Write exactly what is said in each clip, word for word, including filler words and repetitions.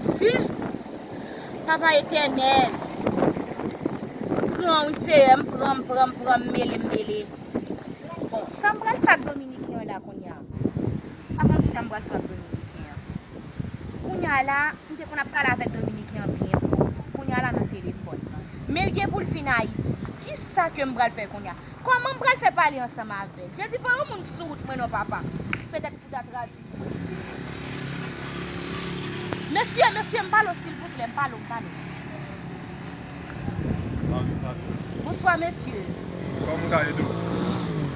Jezi! Papa Etènèl! Pran wi, Seyè, m pran, m pran, m pran, m mele, m mele. Bon, sa m pral fè ak Dominiken an la kounye a? Pa konn sa m pral fè ak Dominiken an. Kounye a la, m te konn ap pale avèk Dominiken an byen bon. Kounye a la nan telefòn. Men l gen pou l vin Ayiti. Kisa ke m pral fè kounye a? Kòman m pral fè pale ansanm avè l? Jezi, voye yon moun sou wout mwen non, papa. Petèt pou ta tradui. Mesye, mesye, m pale w, silvouplè, m pale w, m pale w. Salut, salut. Bonswa, mesye. Kòman m ka ede w?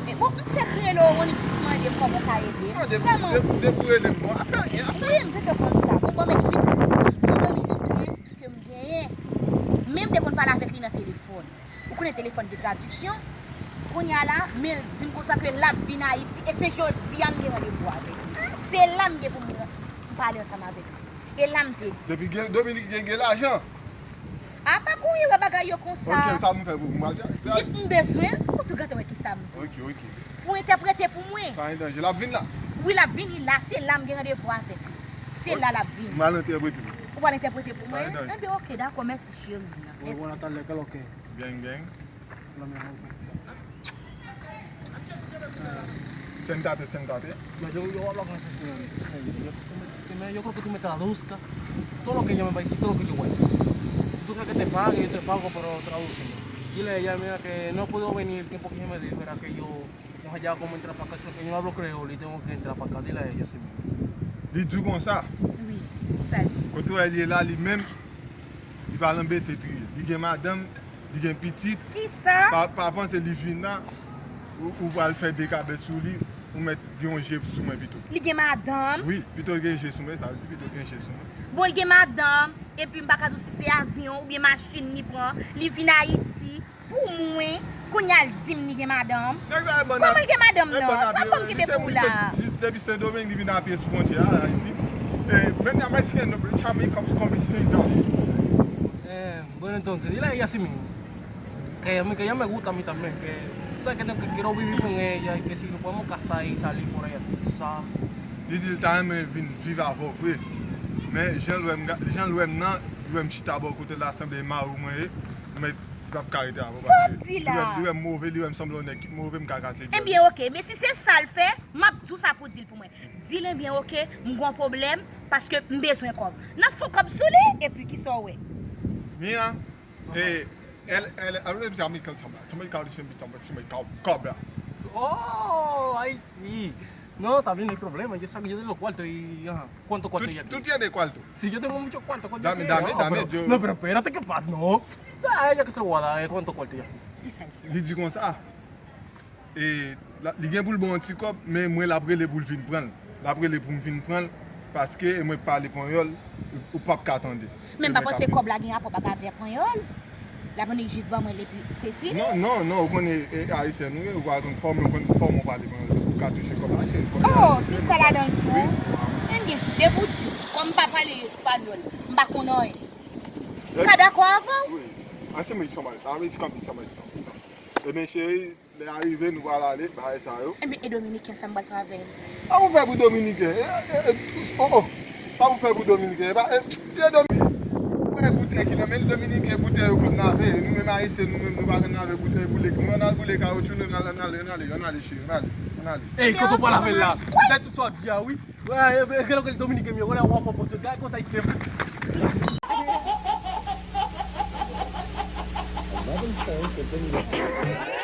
E bon, m fèk rele w, Ronnie jis mande m kòman w ka ede m. Non, depi, depi, depi w rele m, bon, afè anyen, afè. Wi, m gentan konn sa. Bon, ban m eksplike w. Se yon Dominiken ke m genyen. Men m te konn pale avèk li nan telefòn. Ou konnen telefòn gen tradiksyon. Kounye a la, men l di m konsa ke l ap vin Ayiti, e se jodi a m gen randevou avè l. Se la m gen pou m, m pale ansanm avè l. E la m te di. Depi gen, Dominiken gen lajan. A pa kouri wè bagay yo konsa. Ok, sa m fè pou ou, m al di. Jis m bezwen l pou tou gentan wè kisa m di. Ok, ok. Pou entèprete pou mwen. Pa gen danje, l ap vin la. Wi, l ap vini la, se la m gen randevou avèk li. Se la l ap vini. M al entèprete pou ou. Ou pral entèprete pou mwen? Pa gen danje. Enben, ok, dakò, mèsi, cheri m nan. Mèsi. Bon, bon, atalè, kè lòkè? Gang, gang. Sentate, sentate. Yo, yo, yo hablo con ese señor. Yo, yo, yo creo que tú me traduzcas. Todo lo que ella me va a decir, todo lo que yo voy a decir. Si tú quieres que te pague, yo te pago, pero tradúceme. Dile a ella, mira, que no puedo venir el tiempo que ella me dijo, era que yo, yo hallaba cómo entrar para acá, que yo no hablo creol y tengo que entrar para acá. Dile a ella así mismo. Li di w konsa? Wi, sa l di. Kote w wè li ye la, li menm, li pa nan bese triye. Li gen madanm, li gen pitit. Kisa? Pa, pa panse li vin la, ou, ou pral fè dekabès sou li, ou mèt gen yon je sou mwen pito. Li gen madanm? Wi, pito gen je sou mwen, sa vle di pito gen je sou mwen. Bon, li gen madanm, epi m pa ka di w si se avyon oubyen machin li pran, li vin Ayiti, pou mwen, kounye a l di m li gen madanm. Nèg sa e bann... Kòman l gen madanm nan? Sa k ban m kenbe pou w la? Depi Sendomeng, li vin a pye sou fwontyè a, Ayiti. Eh, mira, me siguen, no, chame, come, come, stay down. Eh, bueno, entonces, dile a ella así mismo. Que, que ella me gusta a mí también, que, o sea, que, que quiero vivir con ella y que si nos podemos casar y salir por ahí así, tú sabes. Li di l ta renmen vin viv avè w vre. Men jan l wè m, jan l wè m nan, li wè m chita bò kote l la, sanble mari w mwen ye. Men li p ap ka rete avè w. Sa w di la? Li wè m, li wè m move, li wè m sanble yon nèg ki move, m ka kase pyè l. Ebyen, oke, men si se sa l fè, m ap di w sa pou w di l pou mwen. Di l, ebyen, oke, m gon pwoblèm, paske m bezwen kòb. N ap fè kòb sou li, epi kisa w wè? Mira, eh, elle, elle, elle, ella me dice a mí que el chamba, tú me cabres, siempre chamba, tú me cab-, cabra. Oh, I see. No, también no hay problema, yo saco, yo tengo cuarto y, ajá. ¿Cuánto cuarto hay aquí? Tú tienes cuarto. Sí, yo tengo mucho cuarto. ¿Cuánto hay aquí? Dame, dame, dame, yo. No, pero espérate, ¿qué pasa? No. Ya, ella que se lo voy a dar, eh, ¿cuánto cuarto hay aquí? Li di konsa, e, la, li gen pou l ban yon ti kòb, men mwen l ap rele pou l vin pran l. L ap rele pou m vin pran l, paske e mwen pale panyòl, ou, ou p ap ka tande. Men m pa panse kòb la gen rapò bagay avè panyòl. L ap annik jis ban mwen l epi se fini. Non, non, non, ou konnen, e, ayisyen nou ye, ou pa konn fòm, ou konn fòm ou pale panyòl, ou ka touche kòb la, se fòm. Oh, tout sa ladan l tou? Wi. Ebyen, depi w di, kòm m pa pale espanyòl, m pa konn anyen. M ka dakò avè w? Wi. An ti mwen, somebody, an ti kanpe, somebody, somebody. Ebyen, cheri, lè a rive, nou pral ale, bagay sa yo. Ebyen, e Dominiken sa m pral fè avè l? Sa pou fè pou Dominiken? E, e, e, oh, oh. Sa pou fè pou Dominiken? E pa, e, e Domi-, ou wè boutèy ki nan men l, Dominiken, boutèy yo konn lave. Nou menm Ayisyen, nou menm, nou pa konn lave boutèy, boule. Nou ann al boule kawotchou, nou ann al, ann ale, ann ale, ann ale, cheri, ann ale, ann ale. Ey, kote w pral avè l la? Sa tout sa w di a, wi. Wè, e, e, gen lòt Dominiken m ye, wè, w ap konpoze. Gade konsa, Ayisyen. Another insurance company that